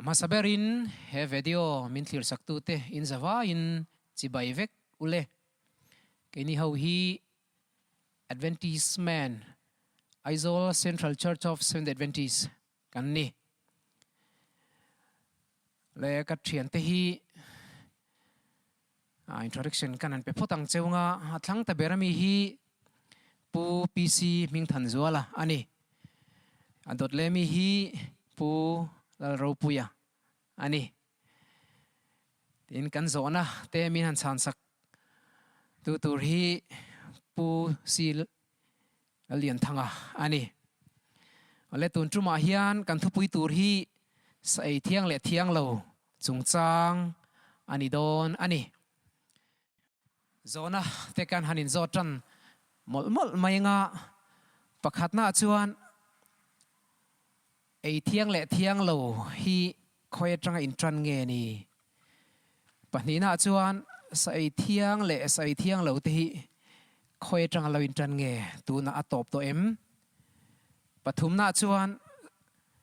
A hmasa berin he video min thlirsaktu te in zavaiin chibai vek ule. Keini ho hi Adventist Man, Aizawl Central Church of Seventh Adventist kan ni. Le ka thiante hi introduction kan han pe phawt ang cheu nga, a thlang ta ber ami hi Pu PC Hmingthanzuala a ni. A dawt leh mi hi Pu Lalropuia a ni. Tin kan zawhna te min han chhansak tu tur hi Pu C Lallianthanga a ni. Awle tun tumah hian kan thupui tur hi sa ei thiang leh thiang lo chungchang a ni dawn a ni. Zawhna te kan han inzawt tan mawlh mawlh mai anga pakhatnaah chuan ei thiang leh thiang lo hi khawi atanga intan nge ni? Pahnihnaah chuan sa ei thiang leh sa ei thiang lo te hi khawi atanga lo intan nge tunah a tawp tawh em? Pathumnaah chuan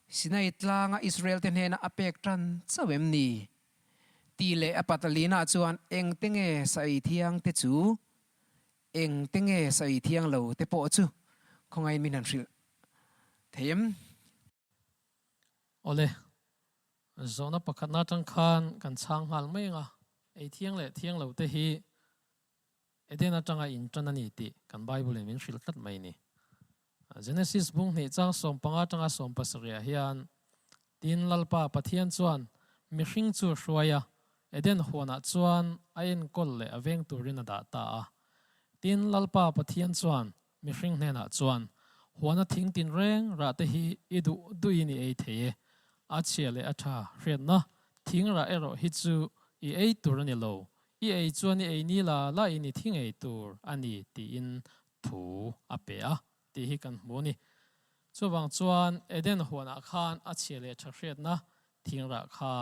Sinai tlanga Israel te hnena a pek tan chauh em ni? Tih leh a patalina chuan engte nge sa ei thiang te chu, engte nge sa ei thiang lo te pawh chu khawngaiin min han hrilh thei em? Awle, zawhna pakhatna atang khan kan chhang nghal mai ang a, ei thiang leh thiang lo te hi Eden atanga intan a ni tih kan Bible in min hrilh tlat mai ni. Genesis bung hnih chang 15 atanga 17 ah hian, Tin, Lalpa Pathian chuan mihring chu a hruai a, Eden huanah chuan a enkawl leh a veng turin a dah ta a. Tin, Lalpa Pathian chuan mihring hnenah chuan, Huana thing tinreng rah te hi i duh duhin i ei thei e, a chhia leh a tha hriatna thing rah erawh hi chu i ei tur a ni lo, I ei chuan i ei ni la la in i thi ngei tur a ni tiin thu a pe a tih hi kan hmu a ni. Chuvang chuan Eden huanah khan a chhia leh tha hriatna thingrah kha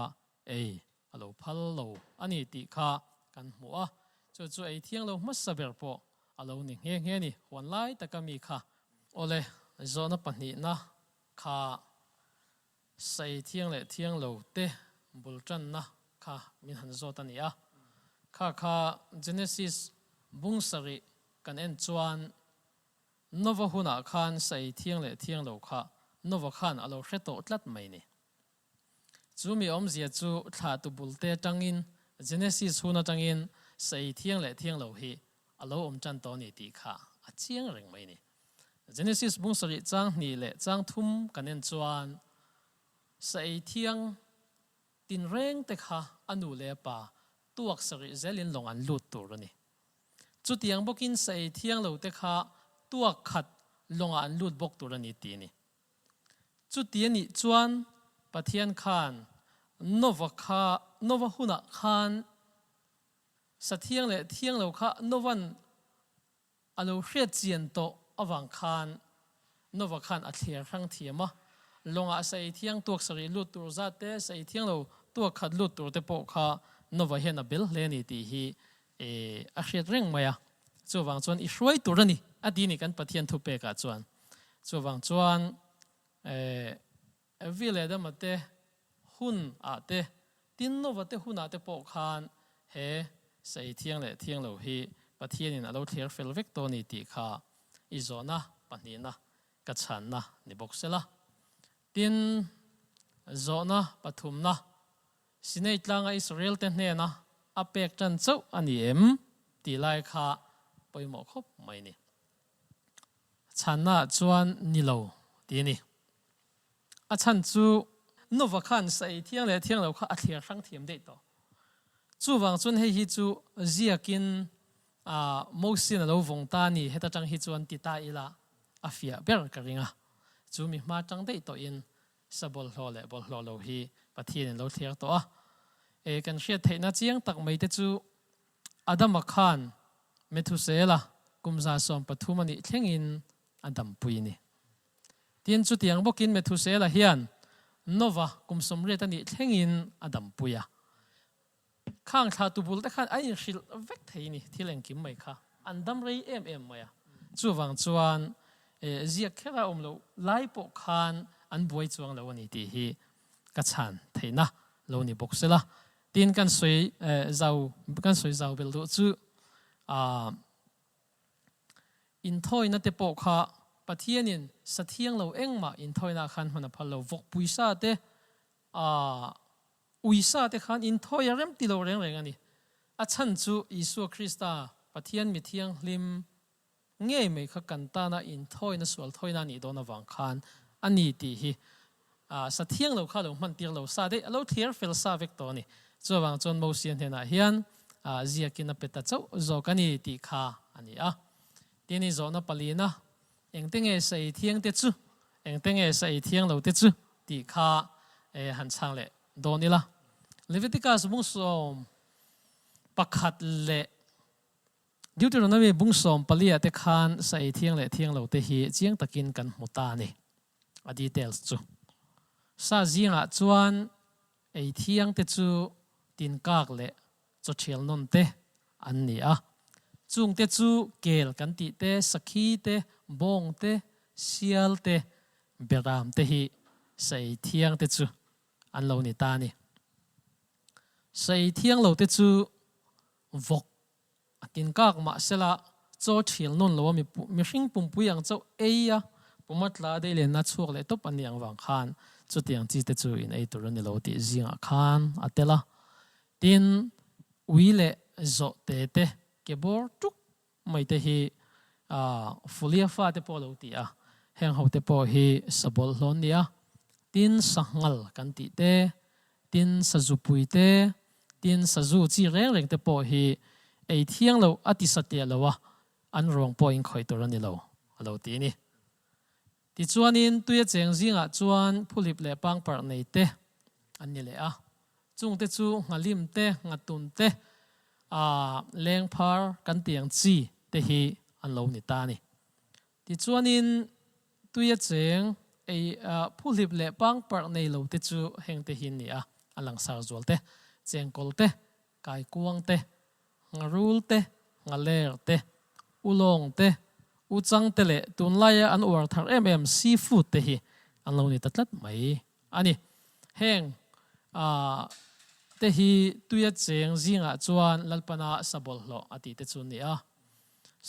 ei a lo phal lo a ni tih kha kan hmu a, chu chu ei thiang lo hmasa ber pawh a lo ni nghe nghe a ni. Huan lai taka mi kha. Awle, zawhna pahnihna kha Sei thiang leh thiang lo te bul tanna kha min han zawt a ni a. Kha kha Genesis bung sarih kan en chuan Nova hunah khan sei thiang leh thiang lo kha Nova khan a lo hre tawh tlat mai ni. Chu mi awmzia chu thlahtu bul te atangin Genesis hun atangin sei thiang leh thiang lo hi a lo awm tan tawh a ni tih kha a chiang reng mai ni. Genesis bung sarih chang hnih leh chang thum kan en chuan sa ei thiang tinreng te kha a nu leh a pa tuak sarih zelin lawng an lut tur a ni. Chutiang bawkin sa ei thiang lo te kha tuak khat lawngah an lut bawk tur a ni ti a ni. Chuti a nih chuan Pathian khan Nova kha Nova hunah khan sa thiang leh thiang lo kha Nova'n A lo hriat chian tawh avang khan Nova khan a thlir hrang thiam a, lawngah sa ei thiang tuak sarih lut tur zat te, sa ei thiang lo tuak khat lut tur te pawh kha Nova hian a bel hle a ni tih hi a hriat reng mai a. Chuvang chuan i hruai tur a ni a ti ni kan Pathian thupekah chuan. Chuvang chuan Evi leh Adama te hun ah te, tin Nova te hun ah te pawh khan he sa ei thiang leh thiang lo hi Pathianin a lo thlir fel vek tawh a ni tih kha i zawhna pahnihna ka chhanna ni bawk sela. Tin, zawhna pathumna, Sinai tlanga Israel te hnena a pek tan chauh a ni em tih lai kha pawimawh khawp mai ni. Chhanna ah chuan ni lo ti a ni. A chhan chu Nova khan sa ei thiang leh thiang lo kha a thlir hrang thiam daih tawh. Chuvang chuan hei hi chu ziakin Mosian a lo vawng ta a ni, heta tang hi chuan ti ta ila a fiah ber ka ring a. Chu mi hma tang daih tawhin sa bawlhhlawh leh bawlhhlawh lo hi Pathianin lo thlir tawh a. E, kan hriat theihna chiang tak mai te chu Adama khan Methusela kum 130 a nih thlengin a dampui a ni. Tin, chutiang bawkin Methusela hian Nova kum 80 a nih thlengin a dampui a. Khang thla tubul te khan an inhrilh vek thei ni, thil engkim mai kha an dam rei em em mai a. Chuvang chuan ziak kher a awm loh lai pawh khan an buai chuang lo a ni tih hi ka chhan theihna lo ni bawk sela. Tin kan sawi zau kan sawi zau belh duh chu ah inthawina te pawh kha Pathianin sa thiang lo engmah inthawina khan hman a phal lo. Vawkpui sa te ah Uisa te khan inthawi a rem ti lo reng reng a ni. A chhan chu Isua Krista, Pathian mi thianghlim ngei mai kha kan tana inthawina sual thawina a nih dawn avang khan a ni tih hi sa thiang lo kha a lo hman tir lo sa daih, a lo thliar fel sa vek tawh a ni. Chuvang chuan Mosia hnenah hian ziakin a pe ta chauh zawk a ni tih kha a ni a. Tin i zawhna palina Engte nge sa ei thiang te chu, engte nge sa ei thiang lo te chu tih kha han chhang leh dawn ila. Leviticus bung 11 leh Deuteronomy bung 14 ah te khan sa ei thiang leh thiang lo te hi chiang takin kan hmu ta a ni. A details chu. Sa zingah chuan ei thiang te chu tinkak leh chawṭhial nawn te an ni a. Chungte chu kel kan tih te, sakhi te, bawng te, sial te, beram te hi sa ei thiang te chu an lo ni ta a ni. Sa ei thiang lo te chu vawk A tin kak mahsela chaw thial nawn lo a mihring pumpui ang chauh ei a, puma tla dei lenna chhuak leh tawp a ni ang vang khan chutiang chi te chu in ei tur a ni lo tih zingah khan a tel a. Tin, ui leh zawh te te ke bawr tuk mai te hi Fulia fa te pawh a lo ti a, heng ho te pawh hi sa bawlhhlawh an ni a. Tin, sanghal kan tih te, tin sazupui te, Tin, sazu chi reng reng te pawh hi ei thiang lo a ti satliah lo a, an ruang pawh in khawih tur a ni lo, a lo ti a ni. Tichuanin tuia cheng zingah chuan phulip leh pangparh nei te an ni leh a, chung te chu nghalim te, nghatun te, aa lengphar kan ti ang chi te hi an lo ni ta a ni. Tichuanin tuia cheng ei phuhlip leh pangparh nei lo te chu heng te hi ni a, a langsar zual te, chengkawl te, kaikuang te, ngharul te, nghaler te, ulawng te, uchang te leh tunlaia an uar thar em em seafood te hi an lo ni ta tlat mai a ni. Heng te hi tuia cheng zingah chuan Lalpana sa bawlhhlawh a tih te chu a ni a.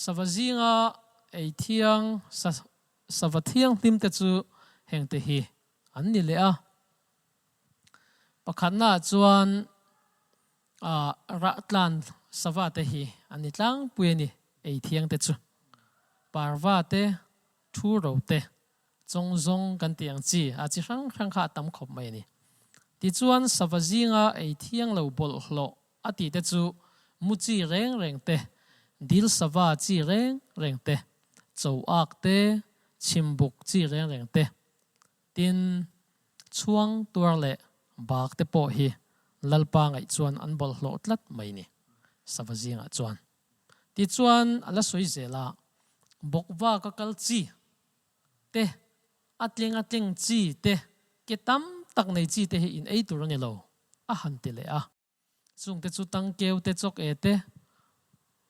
Sava zinga ei thiang, sava thianghlim te chu hengte hi an ni leh a. Pakhatnaah chuan rahtlan sava te hi an ni tlangpui a ni, ei thiang te chu. Parva te, thu ro te, chawng zawng kan tih ang chi, a chi hrang hrang kha a tam khawp mai a ni. Tichuan sava zinga ei thiang lo bawlhhlawh A tih te chu mu chi reng reng te, dil sava chi reng reng te, cho ak te, chhimbuk chi reng reng te, tin chhuang tuar leh bak te pawh hi Lalpa ngaih chuan an bawlhhlawh tlat mai ni, sava zingah chuan. Tichuan a la sawi zel a, bawkva ka kal chi te, a tling a tling chi te, ke tam tak nei chi te hi in ei tur a ni lo, a han ti leh a. Chungte chu tangkeu te, chawk e te,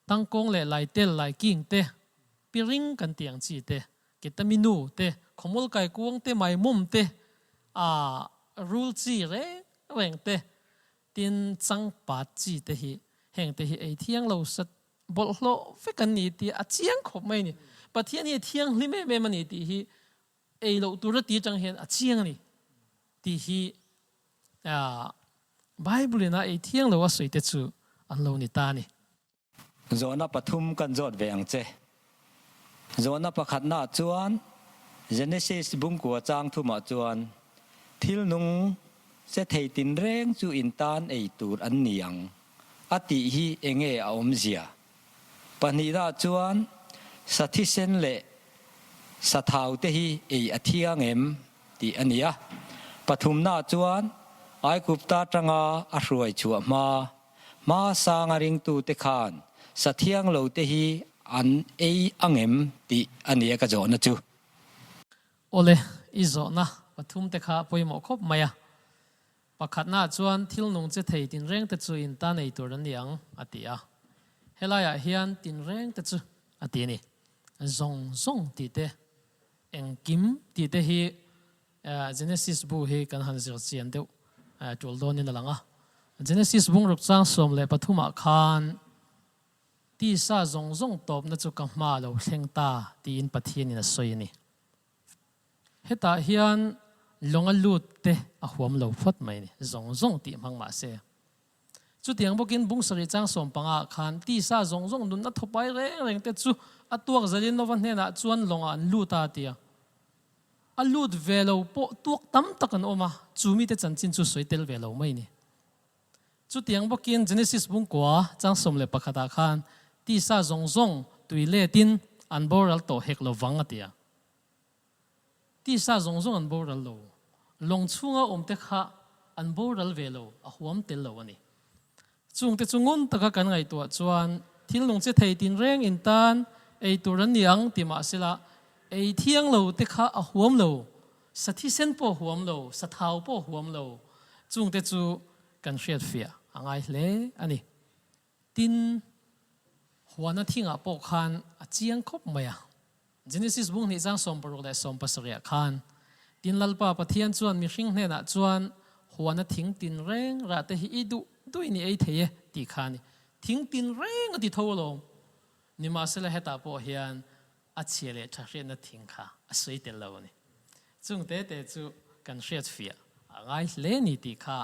tangkawng leh laitel, laiking te, piring kan tih ang chi te, ketaminu te, khawmul kaikuang te, maimawm te, aa rul chi reng reng te, tin changpat chi te hi heng te hi ei thiang lo sat bawlhhlawh vek an ni tih a chiang khawp mai a ni. Pathian hi a thianghlim em em a ni tih hi ei loh tur a ti atang hian a chiang a ni tih hi Bible in a ei thiang lo a sawi te chu an lo ni ta a ni. Zawhna pathum kan zawt ve ang che. Zawhna pakhatnaah chuan Genesis bungkua chang thumah chuan thil nung che thei tinreng chu in tan ei tur an ni ang a tih hi enge a awmzia? Pahnihnaah chuan sa thisen leh sa thau te hi ei a thiang em tih a ni a. Pathumnaah chuan Aigupta atanga a hruai chhuah hma, hma sanga ringtute khan sa thiang lo te hi an ei ang em tih a ni a ka zawhna chu. Awle, i zawhna pathumte kha pawimawh khawp mai a. Pakhatnaah chuan thil nung che thei tinrengte chu in ta nei tur an ni ang, a ti a. Helaiah hian tinrengte chu a ti a ni. Zawng zawng tih te, engkim tih te hi Genesis bu hi kan han zir chian deuh. Tul dawnin a lang a. Genesis bungruk chang 13 ah khan tisa zawng zawng tawpna chu ka hma a lo thleng ta tiin Pathianin a sawi a ni. Hetah hian lawnga lut te a huam lo phawt mai a ni, zawng zawng tih hmang mah se. Chutiang bawkin bung sarih chang 15 ah khan tisa zawng zawng nunna thawpai reng reng te chu a tuak zalin Nova hnenah chuan lawngah an lut a ti a. A lut ve lo pawh tuak tam tak an awm a, chu mite chanchin chu sawi tel ve lo mai ni. Chutiang bawkin Genesis bungkua chang 11 ah khan tisa zawng zawng tui letin an boral tawh hek lo vang a ti a. Tisa zawng zawng an boral lo. Lawng chhunga awmte kha an boral ve lo, a huam tel lo a ni. Chungte chu ngun taka kan ngaihtuah chuan thil nung che thei tinreng in tan ei tur an ni ang ti mah sela ei thiang lo te kha a huam lo, sa thisen pawh a huam lo, sa thau pawh a huam lo. Chungte chu kan hriatfiah a ngai hle a ni. Tin, huana thingah pawh khan a chiang khawp mai a. Genesis bung hnih chang 60 leh 70 ah khan, Tin Lalpa Pathian chuan mihring hnenah chuan huana thing tinreng rah te hi i duh duhin i ei thei e tih kha a ni. Thing tinreng a ti tho alawm. Nimahsela hetah pawh hian a chhia leh tha hriatna thing kha a sawi tel lo a ni. Chung te te chu kan hriat fiah a ngai hle ni tih kha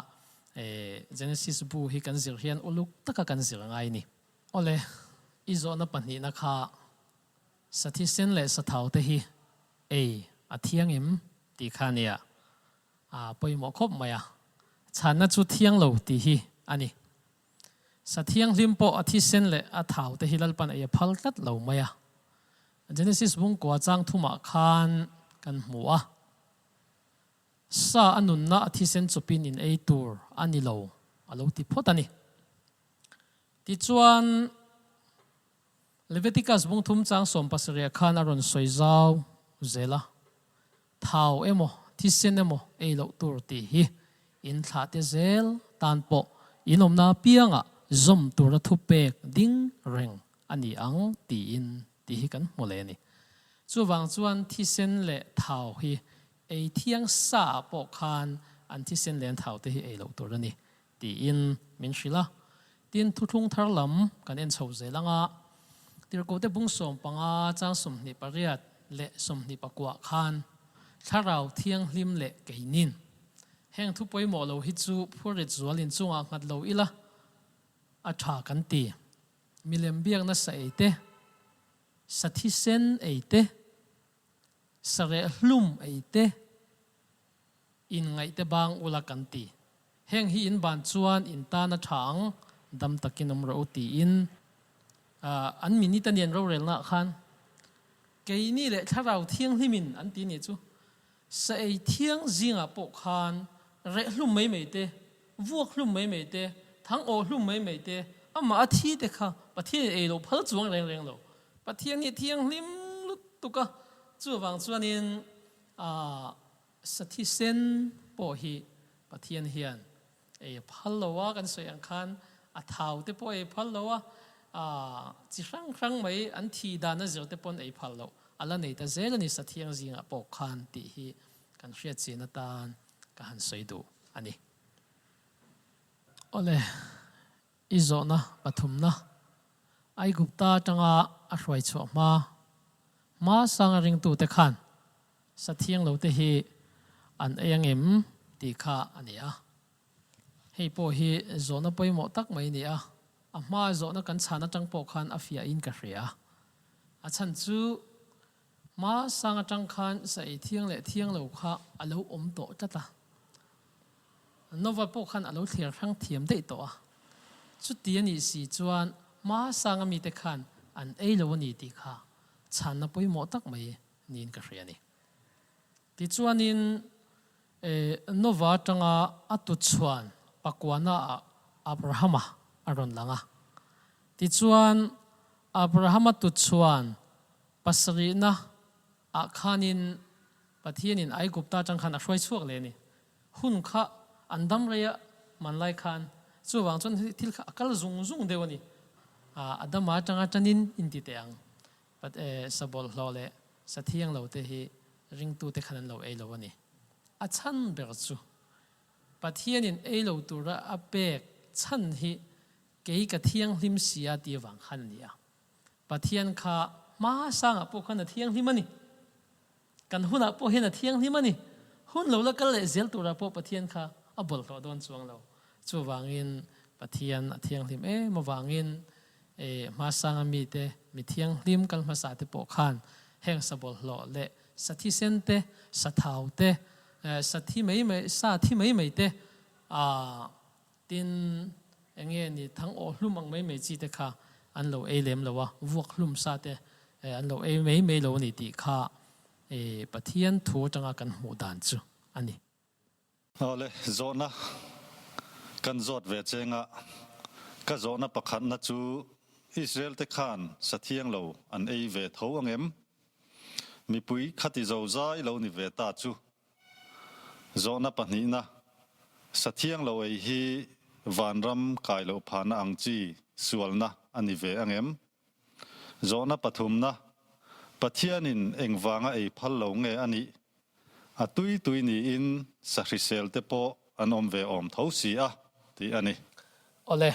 Genesis bu hi kan zir hian uluk taka kan zir a ngai ni. Awle, i zawhna pahnihna kha sathisen leh sathau te hi ei a thiang em tih kha a nia, a pawimawh khawp mai a, chhanna chu thiang lo tih hi a ni. Sa thianghlim pawh a thisen leh a thau te hi Lalpan ei a phal tlat lo mai a. Genesis bungkua chang thumah khan kan hmu a, Sa a nunna a thisen chawpin in ei tur a ni lo a lo ti phawt a ni. Tichuan, Leviticus bung thum chang 17 ah khan a rawn sawi zau zel a, Thau emaw, thisen emaw ei loh tur tih hi in thlah te zel tan pawh in awmna apiangah zawm tura thupek ding reng a ni ang tiin tih hi kan hmu leh a ni. Chuvang chuan thisen leh thau hi ei thiang sa ah pawh khan an thisen leh an thau te hi ei loh tur a ni tiin min hrilh a. Tin, thuthlung thar lam kan en chho zel ang a, Tirhkohte bung 15 chang 28 leh 29 khan Thlarau Thianghlim leh keinin heng thu pawimawh lo hi chu phurit zual inchungah nghat lo ila a tha kan ti. Milem biakna sa ei te, sa thisen ei te, sareh hlum ei te, Inngaihte bang ula kan ti. Heng hi in ban chuan in tan a tha ang, dam takin awm rawh u tiin an minute a nian rorelnaah khan keini leh Thlarau Thianghlimin an ti nih chu sa ei thiang zingah pawh khan reh hlum mai mai te, vuak hlum mai mai te, thang awh hlum mai mai te, amah a thi te kha Pathian in ei lo phal chuang reng reng lo. Pathian hi thianghlim lutuk a, chuvang chuanin A sa thisen pawh hi Pathian hian ei a phal lo a, kan sawi ang khan a thau te pawh ei phal lo a, chi hrang hrang mai an thi dan a zir te pawn ei phal loh a la nei ta zel a ni sa thiang zingah pawh khan tih hi kan hriat chin atan ka han sawi duh a ni. Awle, i zawhna pathumna Aigupta atanga a hruai chhuah hma hma sanga ringtute khan sa thiang lote hi an ei ang em tih kha a ni a. Hei pawh hi zawhna pawimawh tak mai a ni a, a hmaa zawhna kan chhan atang pawh khan a fiahin ka hria. A chhan chu hma sang atang khan sa ei thiang leh thiang lo kha a lo awm tawh tlat a. Nova pawh khan a lo thlir hrang thiam daih tawh a. Chuti a nih si chuan hma sanga mite khan an ei lo a ni tih kha chhanna pawimawh tak mai niin ka hria a ni. Tichuanin Nova atanga a tuchhuan pakuana ah Abrahama a rawn lang a. Tichuan Abrahama tuchhuan pasarihna ah khanin Pathianin Aigupta atang khan a hruai chhuak leh a ni. Hun kha an dam rei a hmanlai khan chuvang chuan thil kha a kal zung zung deuh a ni. Adama atanga tanin in ti teh ang. Sa bawlhhlawh leh sa thiang lo te hi ringtute khan an lo ei lo a ni. A chhan ber chu. Pathianin ei lo tura a pek chhan hi kei ka thianghlim si a ti avang khan a ni a. Pathian kha hmasangah pawh khan a thianghlim a ni. Kan hunah pawh hian a thianghlim a ni. Hun lo la kal leh zel turah pawh Pathian kha a bawlhhlawh dawn chuang lo. Chuvangin Pathian a thianghlim em avangin hmasanga mite mi thianghlim kal hmasa te pawh khan heng sa bawlhhlawh leh sa thisen te, sa thau te, sa thi mai mai, sa thi mai mai te, Tin, eng nge ni thang awh hlum ang mai mai chi te kha an lo ei lem lo a, vuak hlum sa te an lo ei mai mai lo a ni tih kha Pathian thu atanga kan hmuh dan chu a ni. Awle, zawhna kan zawt ve cheng a, ka zawhna pakhatna chu Israel te khan sa thiang lo an ei ve tho ang em? Mipui khati zozai lo ni ve ta chu Zawhna pahnihna, Sa thiang lo ei hi vanram kai loh phahna ang chi sualna a ni ve ang em? Zawhna pathumna, Pathianin engvanga ei phal lo nge a nih? A tui tui niin sa hrisel te pawh an awm ve awm tho si a, tih a ni. Awle,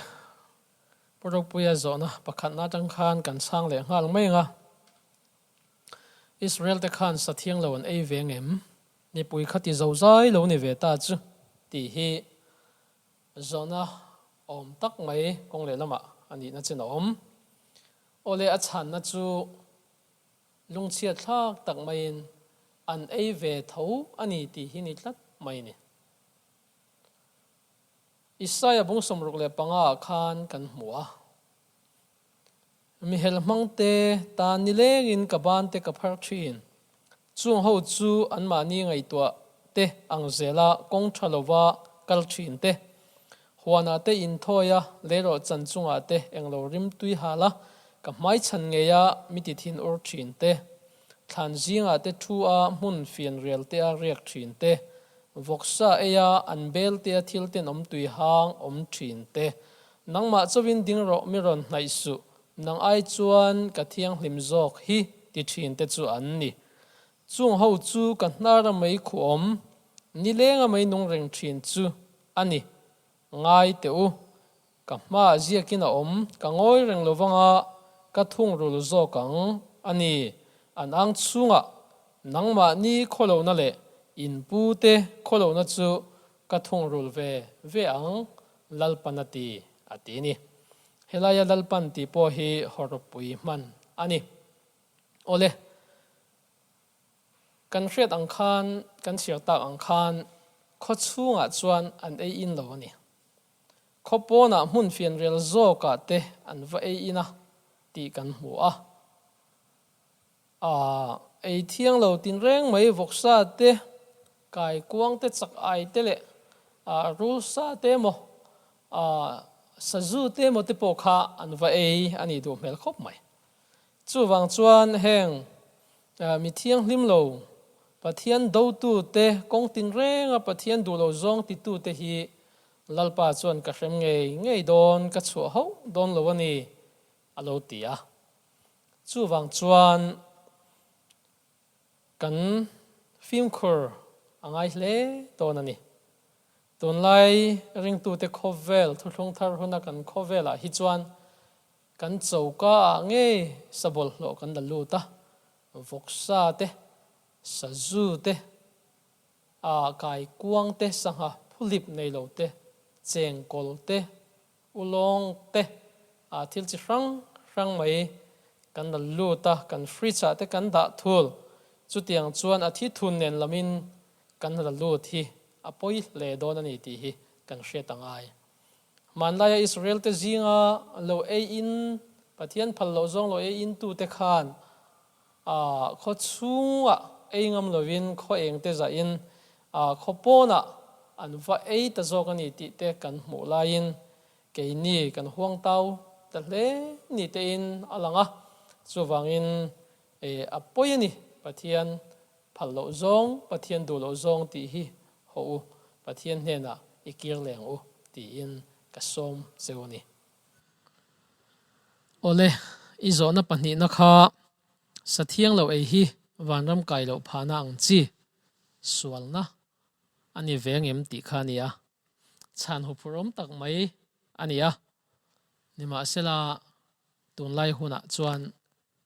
Pu Ropuia zawhna pakhatna atang khan kan chhang leh nghal mai ang a. Israel te khan sa thiang lo an ei ve ngem? Mipui kha ti zozai lo ni ve ta chu tih hi zawhna awm tak mai kawng lehlamah a nihna chin a awm. Awle a chhanna chu lungchhiat thlak tak maiin an ei ve tho a ni tih hi ni tlat mai a ni. Isaia bung 65 ah khan kan hmu a. Mihel hmangte tan nilengin ka bante ka phar thin. Chung ho chu anmahni ngaihtuah te ang zela kawng tha lova kal thin te, huanah te inthawi a, leirawh chan chungah te englo rim tui hal a, ka hmaichhan ngeia mi ti thin ur thin te, thlan zingah te thu a hmun fianrial te a riak thin te, vawksa ei a an bel te a thil tenawm tui hang awm thin te, Nangmah chauhin ding rawh mi rawn hnaih suh, nang ai chuan ka thianghlim zawk hi ti thin te chu an ni. Chung ho chu ka hnara mei khuawm, nilenga mei nung reng thin chu a ni. Ngai teh u, ka hmaah ziakin a awm, ka ngawi reng lo vanga ka thungrul zawk ang a ni. An ang chhungah nangmahni khawlohna leh inpute khawlohna chu ka thungrul ve ve ang. Lalpan a ti, a ti ni. Helaia Lalpan tih pawh hi hawrawppui hman a ni. Awle, kan hriat ang khan, kan chhiar tak ang khan khaw chhungah chuan an ei in lo a ni. Khaw pawnah hmun fianrial zawkah te an va ei in a tih kan hmu a. A ei thiang lo tinreng mai vawksa te, kaikuang te, chak ai te leh rulsa te emaw, sazu te emaw te pawh kha an va ei a nih duh hmel khawp mai. Chuvang chuan heng mi thianghlim lo, Pathian dotu te, kawng tinrenga Pathian duh lo zawng titu te hi Lalpa chuan ka hrem ngei ngei dawn, ka chhuah hauh dawn lo a ni, a lo ti a. Chuvang chuan kan fimkhur a ngai hle dawn a ni. Tunlai ringtute khawvel thuthlung thar huna kan khawvelah hi chuan kan choka ah ngei sa bawlhhlawh kan la lut a, vawksa te, sazu te, a kaikuang te, sangha phulip nei lo te, chengkawl te, Ulawng te ah thil chi hrang hrang mai kan la lut a, kan fridge ah te kan dah thul. Chutiang chuan a thi thun nen lamin kan la lut hi a pawi hle dawn a ni tih hi kan hriat a ngai. Hmanlaia Israel te zinga lo ei in, Pathian phal loh zawng lo ei in tute khan khaw chhungah ei ngam lovin khaw eng te zahin khaw pawnah an va ei ta zawk a ni tih te kan hmuh laiin keini kan huang tau ta hle ni tein a lang a, chuvangin a pawi a ni, Pathian phal loh zawng, Pathian duh loh zawng tih hi haw u, Pathian hnenah i kir leng u tiin ka sawm cheu a ni. Awle, i zawhna pahnihna kha sa thiang lo ei hi vanram kai loh phahna ang chi sualna a ni ve ngem tih kha a ni a. Chhan huphurhawm tak mai a ni a. Nimahsela, tunlai hunah chuan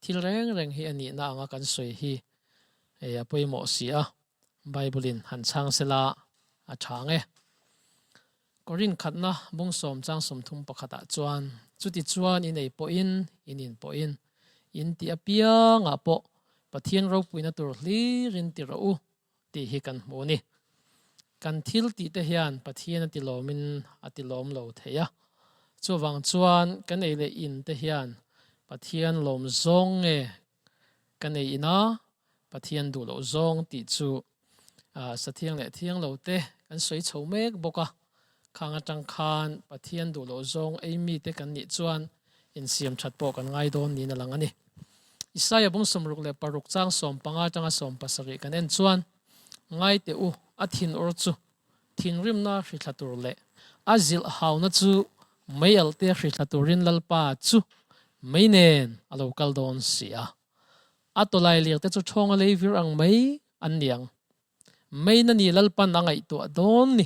thil reng reng hi a nihna anga kan sawi hi a pawimawh si a, Bible-in han chhang sela a tha ang e. Korin khatna bungsawm chang 30 pakhatah chuan, Chuti chuan in ei pawhin, in in pawhin, in tih apiangah pawh Pathian ropuina tur hlirin ti rawh u tih hi kan hmu a ni. Kan thil tih te hian Pathian a ti lawmin a ti lawm lo thei a. Chuvang chuan kan ei leh in te hian Pathian lawm zawng nge kan ei in a, Pathian duh loh zawng tih chu Sathiang leh thiang lo te kan sawi chho mek bawk a. Khang atang khan Pathian duh loh zawng ei mite kan nih chuan insiam that pawh kan ngai dawn niin a lang a ni. Isaia bung 66 chang 15 atanga 17 kan en chuan, Ngai teh u, a thinur chu thinrimna hrithla tur leh a zilh hauna chu mei alh te hrithla turin Lalpa chu mei nen a lo kal dawn si a. A tawlai lir te chu ṭhawnga lei vir ang mai an ni ang. Main a ni Lalpan a ngaihtuah dawn ni,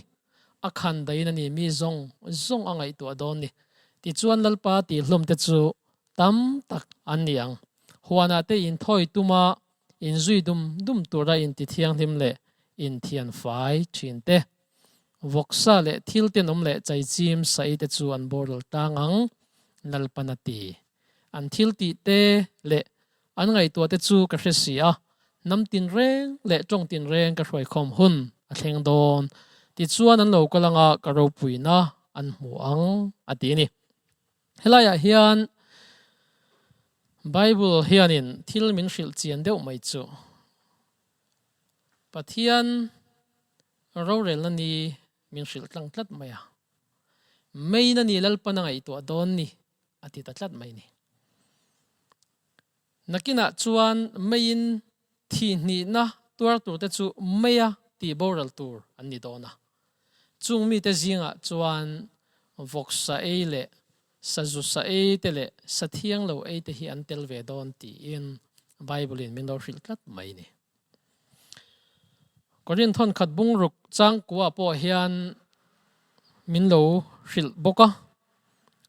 a khan dain a ni mi zawng zawng a ngaihtuah dawn ni. Tichuan Lalpa tih hlawm te chu tam tak an ni ang. Huanah te inthawi tuma inzui dum dum tura inti thianghlim leh inthian fai thin te. Vawksa leh thil tenawm leh chaichim saei te chu an boral tlang ang, Lalpan a ti. An thil tih te leh An ngaihtuah te chu ka hre si a, hnam tinreng leh tawng tinreng ka hruaikhawm hun a thleng dawn. Tichuan an lo kal anga ka ropuina an hmu ang, a ti a ni. Helaiah hian Bible hianin thil min hrilh chian deuh mai chu Pathian rorelna ni min hrilh tlang tlat mai a. Main a ni Lalpan a ngaihtuah dawn ni a ti ta tlat mai ni. Nakinah chuan meiin thi hnihna tuar turte chu meia tih boral tur an ni dawn a. Chung mite zingah chuan vawksa ei leh sazu sa ei te leh sa thiang lo ei te hi an tel ve dawn tiin Bible-in min lo hrilh tlat mai ni. Korin thawnkhat bungruk changkua pawh hian min lo hrilh bawk a.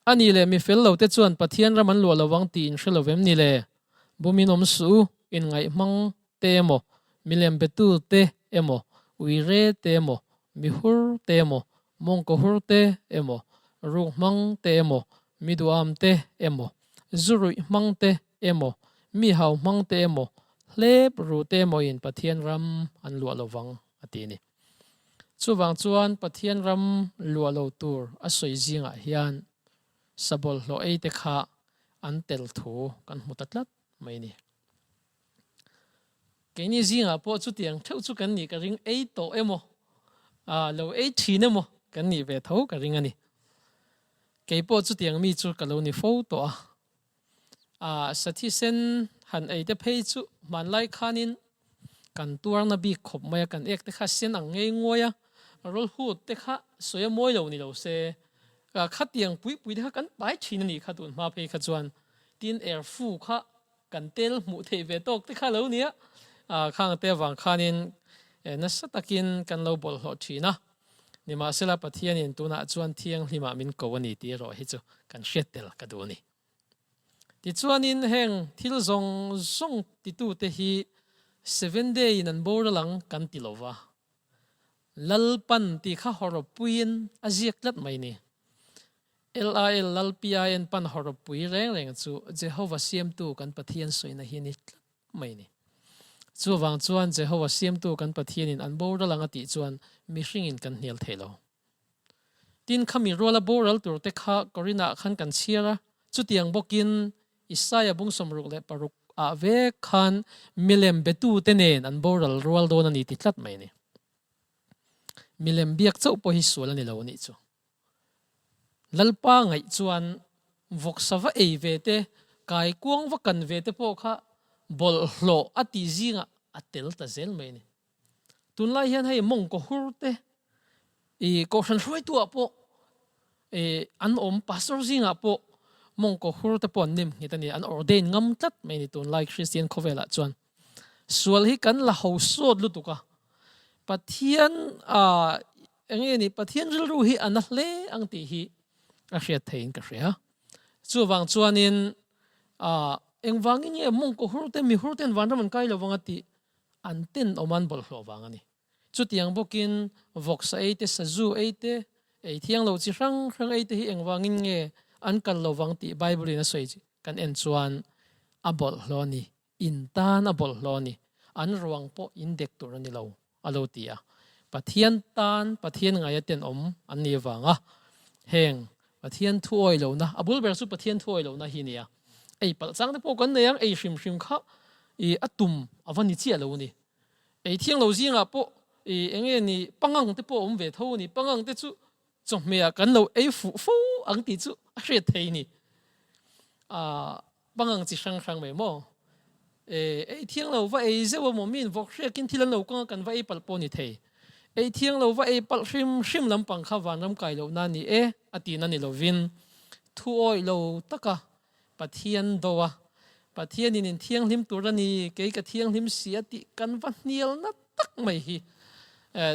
A nih leh mi fel lote chuan Pathian ram an luah lo vang tih in hre lo vem ni le? Bumin awm suh u, inngaih hmang te emaw, milem betu te emaw, uire te emaw, mihur te emaw, mawngkaw hur te emaw, ruk hmang te emaw, mi duham te emaw, zu ruih hmang te emaw, mi hau hmang te emaw, hlep ru te emawin Pathian ram an luah lo vang, a ti a ni. Chuvang chuan Pathian ram luah lo tur a sawi zingah hian sa bawlhhlawh ei te kha an tel thu kan hmu ta tlat mai a ni. Keini zingah pawh chutiang theuh chu kan nih ka ring ei tawh emaw, lo ei thin emaw kan nih ve tho ka ring a ni. Kei pawh chutiang mi chu ka lo ni fo tawh a. A sa thisen han ei te phei chu hmanlai khanin kan tuarna bik khawp mai a, kan ek te kha sen ang ngei nguai a, rawlhut te kha sawi a mawi lo ni lo se, khatiang pui pui te kha kan pai thin a nih kha tun hma phei kha chuan tin erfu kha kan tel hmuh theih ve tawk te kha lo nia, khang te avang khanin nasa takin kan lo bawlhhlawh thin a. Nimahsela Pathianin tunah chuan thianghlimah min ko a ni tih erawh hi chu kan hriat tel ka duh a ni. Tichuanin heng thil zawng zawng titute hi Seven Day in an boral ang kan ti lo va, Lalpan tih kha hawrawppuiin a ziak tlat mai ni. LAL Lalpiain pan hawrawppui reng reng chu Jehova siamtu kan Pathian sawina hi a ni tlat mai ni. Chuvang chuan Jehova siamtu kan Pathianin an boral ang a tih chuan mihringin kan hnial thei lo. Tin, khami ruala boral turte kha Korinah khan kan chhiar a, chutiang bawkin Isaia bung 66 ah vek khan milem betute nen an boral rual dawn a ni ti tlat mai a ni. Milem biak chauh pawh hi sual a ni lo a nih chu. Lalpa ngaih chuan vawksa va ei ve te, kaikuang va kan ve te pawh kha bawlhhlawh a tih zingah a tel ta zel mai a ni. Tunlai hian hei mawngkaw hur te, i kohhran hruaituah pawh i an awm, pastor zingah pawh mawngkaw hur te pawh an nem nghet a ni, an ordain ngam tlat mai a ni tunlai Kristian khawvelah chuan. Sual hi kan la ho sawt lutuk a, Pathian ah. enge ni Pathian rilru hi a na hle ang tih hi a hriat theiin ka hria. Chuvang chuanin engvangin nge mawngkaw hur te mi hur ten vanram an kai lo vang a tih an tenawm an bawlhhlawh vang a ni. Chutiang bawkin vawksa ei te, sazu ei te, ei thiang lo chi hrang hrang ei te hi engvangin nge an kal lo vang tih Bible in a sawi kan en chuan a bawlhhlawh a ni, in tan a bawlhhlawh a ni, an ruang pawh in dek tur a ni lo a lo ti a. Pathian tan Pathian ngaia tenawm an nih avanga heng Pathian thu awi lohna, a bul ber chu Pathian thu awi lohna hi a ni a. Ei palh chang te pawh kan nei ang, ei hrim hrim kha i a tum a va ni chiah lo a ni. Ei thiang lo zingah pawh i eng nge ni pangang te pawh a awm ve tho a ni. Pangang te chu chawhmehah kan lo ei fuh fo ang tih chu a hriat thei a ni. Aaa pangang chi hrang hrang mai maw? E ei thiang lo va ei zeuh a maw? Miin vawk hriakin thil an lo kawng a kan va ei palh pawh a ni thei. Ei thiang lo va ei palh hrim hrim lampang kha vanram kai lohna a ni e a tihna ni lovin thu awih lo taka Pathian do a, Pathianin in thianghlim tur a ni, kei ka thianghlim si a tih kan va hnialna tak mai hi,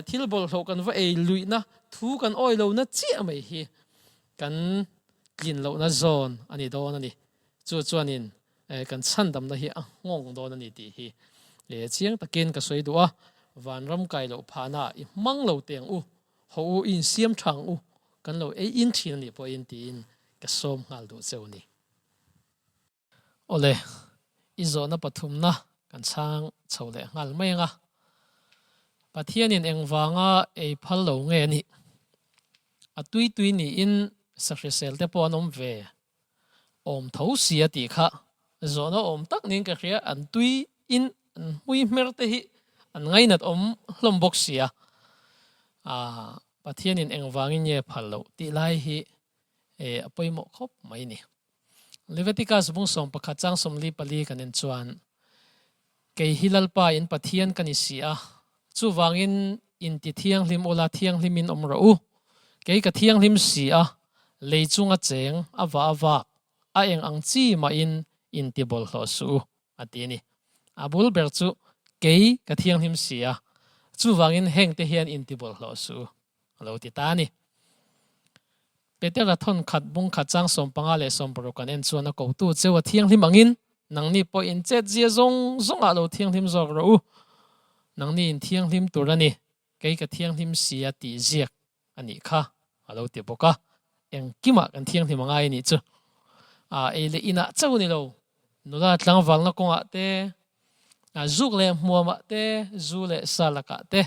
thil bawlhhlawh kan va ei luihna, thu kan awi lohna chiah mai hi kan tlin lohna zawn a ni dawn a ni. Chu chuanin kan chhandamna hi a nghawng dawn a ni tih hi chiang takin ka sawi duh a, vanram kai loh phahna i hmang lo teh ang u, Haw u, i insiam tha ang u, kan lo ei in thin a nih pawhin tiin ka sawm nghal duh cheu a ni. Awle, i zawhna pathumna kan chhang chho leh nghal mai ang a, Pathianin engvanga ei phal lo nge a nih? A tui tui niin sahrisel te pawh an awm ve awm tho si a tih kha zawhna awm tak niin ka hria, an tui in an hmui hmer te hi an ngainat awm hlawm bawk si a, aah Pathianin engvangin nge phal loh tih lai hi a pawimawh khawp mai ni. Leviticus bung 11 chang 44 kan en chuan Kei hi Lalpa in Pathian ka ni si a, chuvangin inti thianghlim ula thianghlimin awm rawh u. Kei ka thianghlim si a, lei chunga cheng a va a vak, a eng ang chi mahin inti bawlhhlawh suh u, a ti a ni. A bul ber chu kei ka thianghlim si a, chuvangin hengte hian inti bawlhhlawh suh u, a lo ti ta a ni. Petera thawn khat bung khat chang 15 leh 60 kan en chuan a kotu cheu a thianghlim angin nangni pawh in chet zia zawng zawngah lo thianghlim zawk rawh u. Nangni in thianghlim tur a ni, kei ka thianghlim si a tih ziak a nih kha a lo ti bawk a. Engkimah kan thianghlim a ngai a nih chu. A ei leh inah chauh a ni lo, nula tlangvalna kawngah te, zuk leh hmuamah te, zu leh sa lakah te,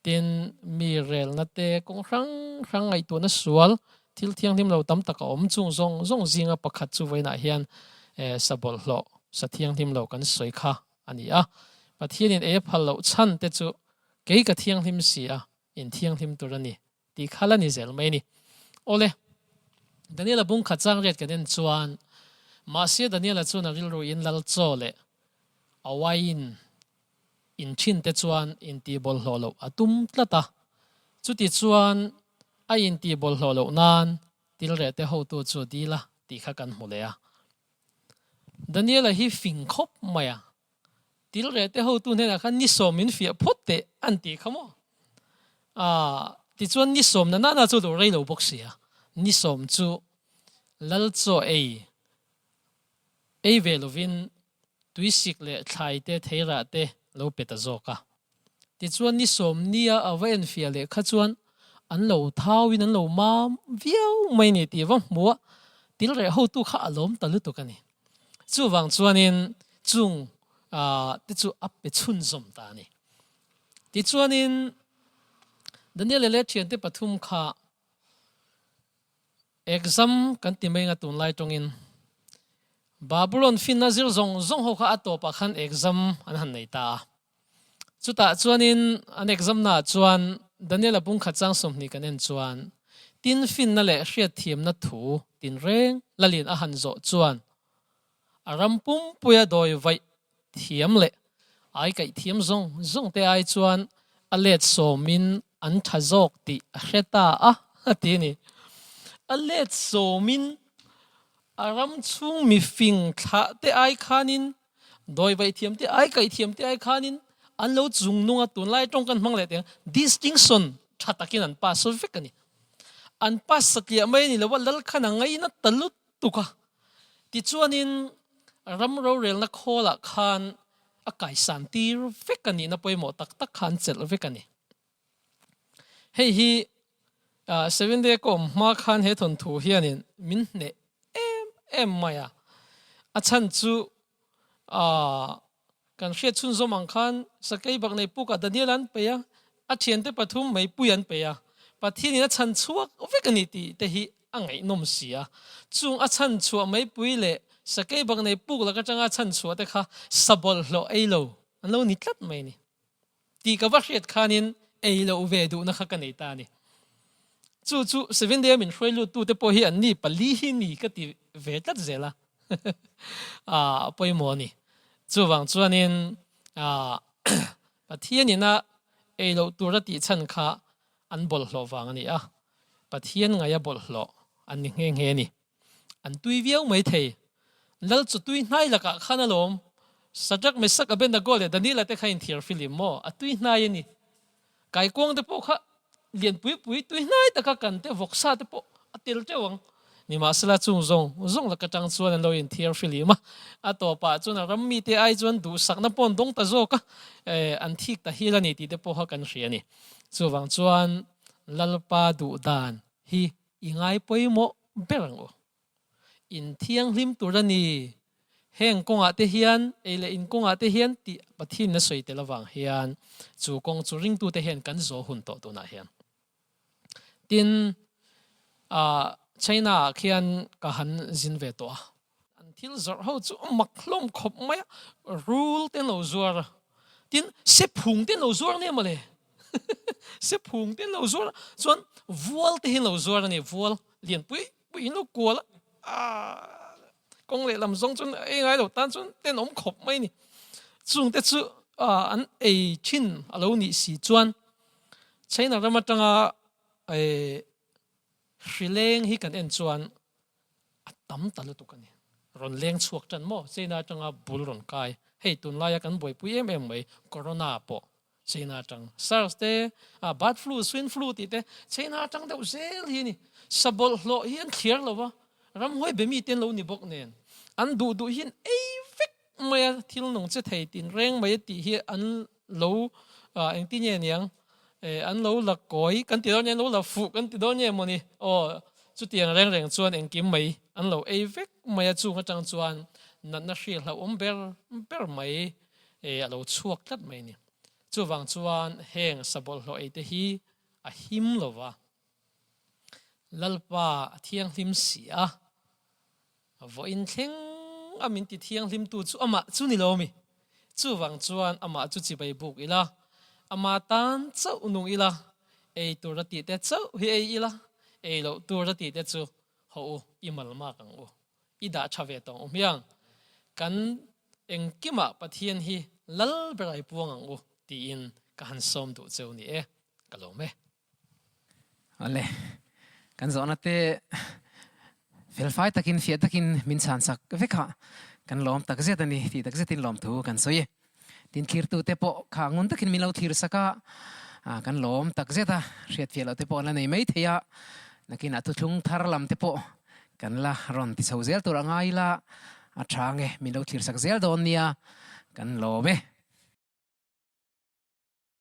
Tin, mi relna te, kawng hrang hrang ngaihtuahna sual, thil thianghlim lo tam tak a awm. Chung zawng zawng zinga pakhat chu vawiinah hian sa bawlhhlawh, sa thianghlim lo kan sawi kha a ni a. Pathianin ei a phal loh chhan te chu kei ka thianghlim si a, in thianghlim tur a ni tih kha la ni zel mai a ni. Awle, Daniela bung khat chang riat kan en chuan, mahse Daniela chuan a rilruin lal chaw leh a wine In thinte chuan intih bawlhhlawh loh a tum tlat a, chuti chuan a intih bawlhhlawh loh nan tilrehte hotu chu dil a tih kha kan hmu leh a. Daniela hi fing khawp mai a, tilrehte hotu hnenah khan ni sawm min fiah phawt teh an tih kha maw? Aaa, tichuan ni sawm na nana chu lo rei lo bawk si a, ni sawm chu lal chaw ei ei ve lovin tuisik leh thlai te theirah te lo pe ta zawk a. Tichuan ni sawm nia a va enfiah leh kha chuan an lo thauin an lo mam viau mai ni tih va hmu a, til reh hotu kha a lawm ta lutuk a ni. Chuvang chuanin chung te chu a pe chhunzawm ta a ni. Tichuanin Daniel leh thiante pathum kha Exam kan ti mai nga tunlai tawngin Babylon finna zir zawng zawng ho kha a tawpah khan exam an han nei ta a. Chutah chuanin an exam naah chuan Daniela bung khat chang 20 kan en chuan tin finna leh hriatthiamna thu tinreng lalin a han zawh chuan a ram pumpuia dawi vaih thiam leh ai kaih thiam zawng zawng te ai chuan a let sawmin an tha zawk tih a hre ta a, a ti a ni. A let sawmin a ram chhung mifing thlah te ai khanin, dawi vaih thiam te ai kaih thiam te ai khanin an lo chung nung a, tunlai tawng kan hmang leh teh ang, distinction. Tha takin an pass vek a ni. An pass satliah mai a ni lo a, lal khan a ngaina ta lutuk a. Tichuanin ram rorelna khawlah khan a kaisan tir vek a nihna pawimawh tak tak kha an chelh vek a ni. Hei hi Seventh Day ka awm hma khan he thawnthu hianin min hneh em em mai a. A chhan chu Kan hriat chhunzawm ang khan Sakei bak nei pukah Daniel an peih a, a thiante pathum meipui an peih a, Pathianin a chhan chhuak vek a ni tih te hi a ngaihnawm si a. Chung a chhan chhuah meipui leh Sakei bak nei puk lak atanga a chhan chhuah te kha sa bawlhhlawh ei lo an lo ni tlat mai a ni. Tih ka va hriat khanin ei loh ve duhna kha ka nei ta a ni. Chu chu Seventh Day-a min hruai luttute pawh hi an ni pali hi ni ka ti ve tlat zel a, a pawimawh a ni. Chuvang chuanin Pathian ina ei loh tura tih chhan kha an bawlhhlawh vang a ni a, Pathian ngaia bawlhhlawh an ni nghe nghe a ni. An tui viau mai thei. Lal chu tui hnai lakah khan alawm. Shadrach, Meshach, Abednego leh Daniela te kha inthiar filim maw? A tui hnai a ni. Kaikuang te pawh kha lian pui pui tui hnai taka kan te vawksa te pawh a tel teuh ang. Nimahsela chung zawng zawng laka tang chuan an lo inthiar filim a. A tawpah chuan a ram mite ai chuan duhsakna pawh an dawng ta zawk a, an thik ta hil a ni tih te pawh kha kan hria a ni. Chuvang chuan Lalpa duhdan hi I ngai pawimawh ber ang u. In thianghlim tur a ni. Heng kawngah te hian, ei leh in kawngah te hian tih Pathian a sawi tel avang hian chu kawng chu ringtute hian kan zawh hun tawh tunah hian. Tin, China ah khian ka han zin ve tawh a. An thil zawrh ho chu a mak hlawm khawp mai a, rul te an lo zuar a, tin sephung te an lo zuar nia mawle, sephung te an lo zuar a, chuan vual te hi an lo zuar a ni, vual lian pui pui in lo kual a, aaa kawng lehlam zawng chuan ei ngai lo tan chuan tenawm khawp mai a ni. Chung te chu an ei thin a lo nih si chuan China ram atanga hri leng hi kan en chuan a tam ta lutuk a ni. Rawn leng chhuak tan maw? China atanga bul rawn kai. Hei tunlaia kan buaipui em em mai Corona pawh China atang. SARS te, bird flu, swine flu tih te China atang deuh zel hi a ni. Sa bawlhhlawh hi an thliar lo va, ramhuai be mi te an lo ni bawk nen. An duh duh hian ei vek mai a, thil nung che thei tin reng mai a tih hi an lo engtin nge niang an lo la kawi kan ti dawn nge an lo la fuh kan ti dawn nge mawni aw chutiang reng reng chuan engkim mai an lo ei vek mai a chung atang chuan natna hri hlauhawm ber ber mai a lo chhuak tlat mai a ni. Chuvang chuan heng sa bawlhhlawh ei te hi a him lo va, Lalpa a thianghlim si a. Vawiin thleng a min ti thianghlimtu chu amah chu ni lo mi. Chuvang chuan amah chu chibai buk ila, ama tan chauh nung ila, ei tur a tih te chauh hi ei ila, ei loh tur a tih te chu haw u, i malmak ang u, i dah tha ve tawng u hmiang. Kan engkimah Pathian hi lal ber ai puang ang u tiin ka han sawm duh cheu ni e, ka lawm e. Awle, kan zawhna te felfai takin fiah takin min chhan sak vek a, kan lawm tak zet a ni tih tak zetin lawmthu kan sawi e. Tin thlirtu te pawh kha ngun takin min lo thlir sak a, kan lawm tak zet a, hriatfiah loh te pawh an la nei mai thei a, nakinah thuthlung thar lam te pawh kan la rawn ti chho zel tur a ngai ila a tha nge min lo thlir sak zel dawn nia, kan lawm e.